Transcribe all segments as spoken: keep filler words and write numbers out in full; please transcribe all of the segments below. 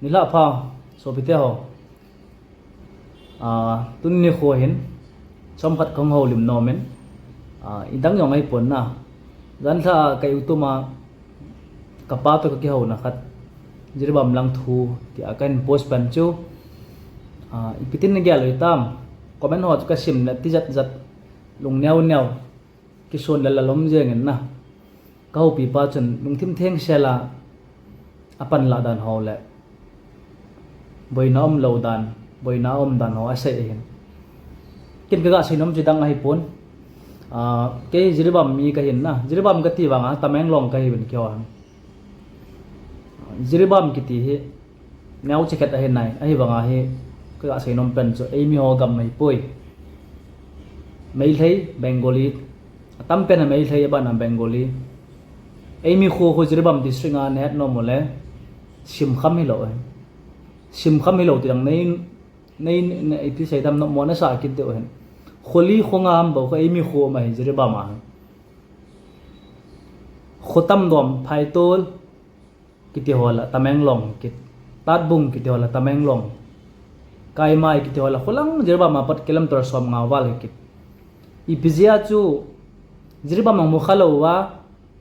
Nilhah pha, sopite ho. Ah, tuni nikho hin, chomkhat kahung houlim nom in, ah, idang jong ahipon na. Janlhah ka YouTube a, kapa toh kakihouna khat, Jiribam lang thu, tia kahin post pen chu, ah, ipi tin nagel u hitam, comment ho chu kasim le tijat jat, lung neo neo, kison le lalom jeng in na. Ka houpipa chun lungthim thengsel a, apanlah dan ho le boina umlou dan, boina um dan ho asei ahin. Ken kaga seinom chu dang ahipon. Ah, kei Jiribam mi kahin na. Jiribam kati vanga Tamenglong kahiuvin keiho. Jiribam kiti hi neocha khat ahi nai, ahivanga hi kaga seinom pen chu eimi ho gam ahipoi. Meitei, Bengali, atam pen a Meitei, abana Bengali. Eimi kho kho Jiribam district a nahet nom ule, simkham hilou ahi. Simkham hilou ti dang nei, nei, nei, ipi seidam, nommo nasa kit diu ahin. Kholi khonga ham bou kho eimi kho um ahi Jiribam a. Khotamdom, Phaitol kiti ho la Tamenglong kit, Tatbung kiti ho la Tamenglong, Kaimai kiti ho la kholang Jiribam a pat kilometer somnga val kit. Ipi jeh a chu Jiribam a mukha lou uva,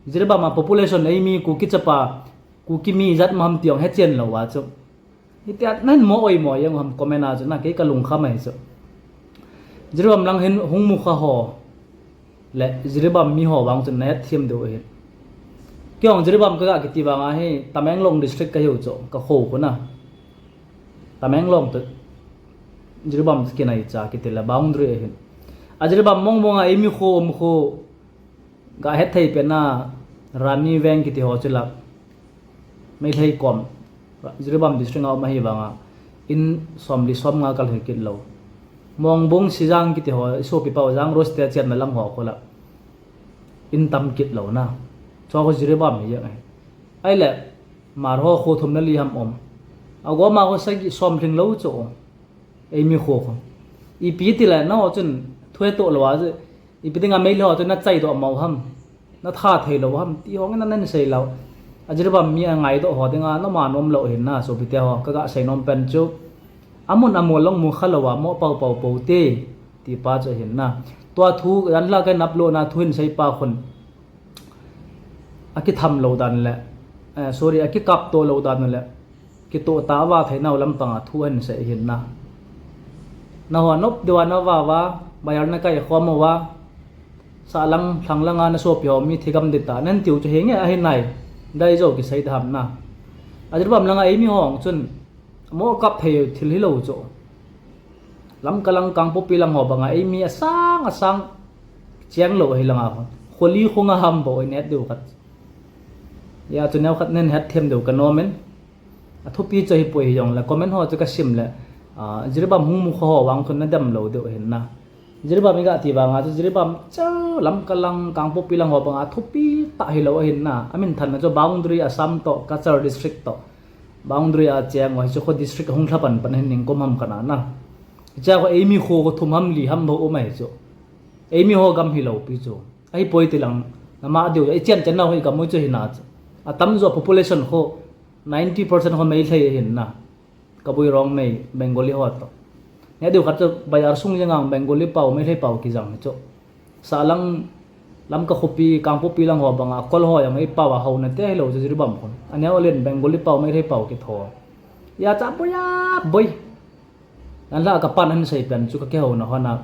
Jiribam a population eimi Kuki chapa, Kuki mi ijat ma ham ti jong hechen lou uva chu. Hitia nahin mo oimo jeng u ham comment a chu na, kei kalungkham ahi chu. Jiribam lang hin hung mukha ho le Jiribam mi ho vang chun nahet them diu ahi. Kei jong Jiribam kaga kiti vanga hi Tamenglong district kahiu chu, kakho khu na. Tamenglong toh Jiribam kinaicha kiti le boundary ahin. A Jiribam mong mong a eimi kho um khu, gahet thei pen a Rani Veng kiti ho chu la Meitei kom, Jiribam district a um ahivanga in somli somnga kalhoi kit lou. Mongbung, Sijang kiti ho, isopipa u Jang Rose te chenna lang ho khu la in tam kit lou na. Chua khu Jiribam hi jeng ahi. Ahile Hmar ho kho thum le li ham um. Agoma ho sagi som lhing lou chu. Eimi kho khu. Ipi ti le nangho chun thu hetoh lou a chu, ipi dinga Meitei ho chu nachaidoh mo ham, natha thei lou ham ti ho ngen nahin sei lou. A Jiribam mi angaidoh ho dinga noma nom lou ahin na, sopite ho, kaga seinom pen chu. Amun amol lang mukha lou a mo pao pao pou te, ti pa chu ahin na. Tua thu, janlhah kahin upload na thu hin seipa khun akitham lou dan le, eh, sorry, akikapto lou dan le, kitoh tah a va thei nau lampanga thu ahin sei ahin na. Nangho nop diu a nava uva, bazar nakai khom uva, sahlang, lhanglang a nasopi ho mi thigam ding tah nahin tiu chu hinge ahi nai. Dei jou kisei ding ham na. A Jiribam langa eimi ho chun mo kap thei thil hilou chu. Lamka lang, Kangpokpi lang ho banga eimi asang asang cheng lou ahi langa ho. Kholi khonga ham bou ahi, nahet diu khat. Hijeh chun neokhat nahin het them diu kanom in. Athupi chu ahipoi, hijongle comment ho chu kasim le, ah, Jiribam hung mukha ho vang chun nadem lou diu ahin na. Jiribam iga ti vanga chu Jiribam chu Lamka lang, Kangpokpi lang ho banga thupi tah hilou ahin na. Amin thanna chu boundary Assam toh, Cachar district toh boundary a cheng u hichu, kho district hung lha pan pan hin ningkum ham kana na. Hiche a kho eimi kho, kho thum ham li ham bou um ahi chu. Eimi ho gam hilou pi chu. Ahipoi ti lang, nama diu ichen chen nau hi gam u chu hina chu. Atamjo population kho ninety percent kho Meitei ahin na. Kabui, Rongmei, Bengali ho toh. Neh diu khat chu bazar sung jeng a Bengali pao, Meitei pao kijang hi chu. Sahlang, Lamka khopi, Kangpokpi lang ho banga Kol ho jong eipao a houna te hilou chu Jiribam khun. Aneo alen Bengali pao, Meitei pao kitho. Hijeh chun boi a boi. Janlhah kapan ahin sei pen chu kakihouna hon a,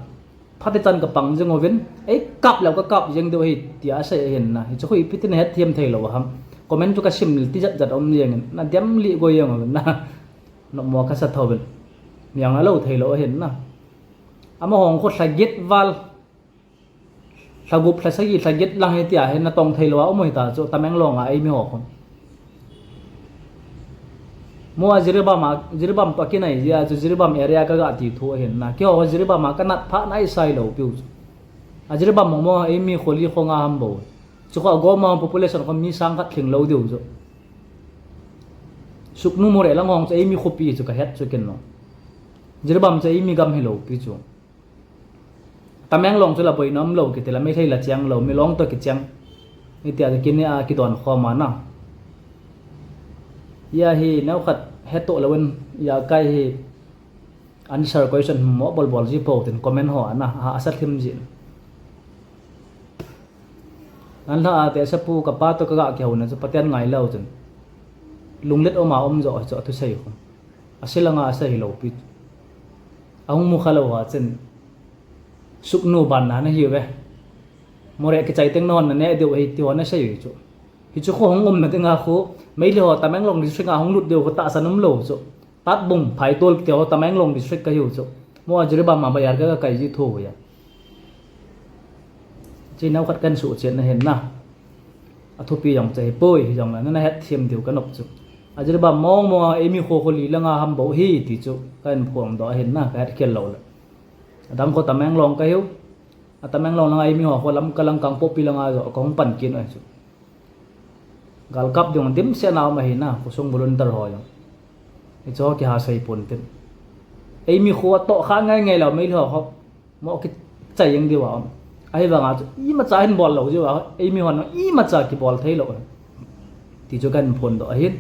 phatichan kapang jeng uvin, eikap leu kakap jeng diu ahi tia asei ahin na. Hichu khu ipi tin het them thei lou ham. Comment chu kasim le tijat jat um jeng in, nadem lih goi jeng uvin na. Nommo kasa thouvin. Miang alou thei lou ahin na. Amaho kho lha get val, lha gup, lha sagi, lha get lang hitia hi natong thei lou a um u hita chu, Tamenglong a eimi ho khun. Mo a Jiribam a, Jiribam toh kinai jeh a chu Jiribam area kaga ti thu ahin na. Keiho Jiribam a kanat pha naisai lou piu chu. A Jiribam mo mo eimi kholi khonga ham bou. Chu kho agoma population kho mi sang khat lhing lou diu chu. Sugnu, Moreh lang ho chu eimi khopi chu kahet chu ken no. Jiribam chu eimi gam hilou pi chu. Tamenglong chu la boina umlou kiti la, Meitei la cheng lou, Milong toh kicheng. Hitia chu kineh a kidon khom a na. Hijeh a hi neokhat Hetoh louvin, ijakai hi answer question mo bol bol ji pou tin comment ho ana, a, asa thim jin. An la a te asa pu ka pa to ka ga kihouna chu Pathen ngai lou chun. Lunglet um a um jo chu a thusei khu. Ase langa asa hilou pi. Ahung mu kha lou ha chun. Suknu ban na na hiuve. More kichai teng non na ne deu hi ti ho na sei chu. Hichu khu hung umna dinga khu, Meitei ho Tamenglong district a hung lut deu khu tahsan umlou chu. Tatbung, Phaitol kiti ho Tamenglong district ka hiu chu. Mo a Jiribam a ba yar ka kai ji thu ya. Chi nau khat kan su chen na hin na. A thupi jong chai poi hi jong la, na na het thiam diu ka nop chu. A Jiribam mong mong a eimi kho kho li langa ham bou hi ti chu. Kan phuang doh hin na, ka het khel lou la. Adang kho Tamenglong ka hiu. A Tamenglong langa eimi ho kho lam ka lang Kangpokpi langa jo ka hung pan kin oi chu. Galkap ding dimset na um ahi na, khosung volunteer ho jong. Hicho kiha sei pon tin. Eimi kho atoh kha ngai ngai lou Meitei ho kho. Mo kichai jeng diu a um. Ahivanga chu imacha hin bol lou jiu a, eimi hon imacha kibol thei lou. Ti chu kan phon doh ahin.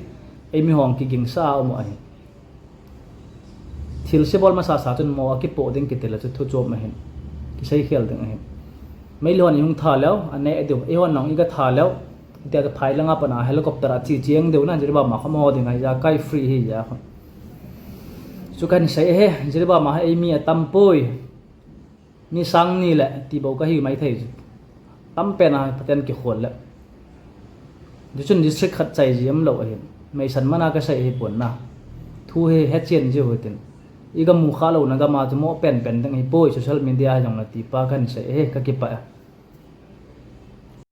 Eimi hon kigingsa a um ahi. Thil se bol masa sa chun mo a kipoh ding kiti la chu thu chom ahin. Kisei khel ding ahin. Meitei hon i hung tha leu, a ne diu. Eihon nong i ka tha leu. Tia ka phai langa pana helicopter a chi chiang diu na, Jiribam a kham ho ding a, ijakai free hi ja. Chu kan sei he, Jiribam a eimi atam poi. Mi sang ni le ti bou ka hi mai thei chu. Tam pen a Pathen kikhol le. Chu chun district khat chai ji um lou ahin. Meisan mana ka sei hi pon na. Thu hi he chen ji hu tin. I ka mu kha lou na gam a chu mo pen pen ding hi poi social media jong la ti pa kan sei he ka kipa.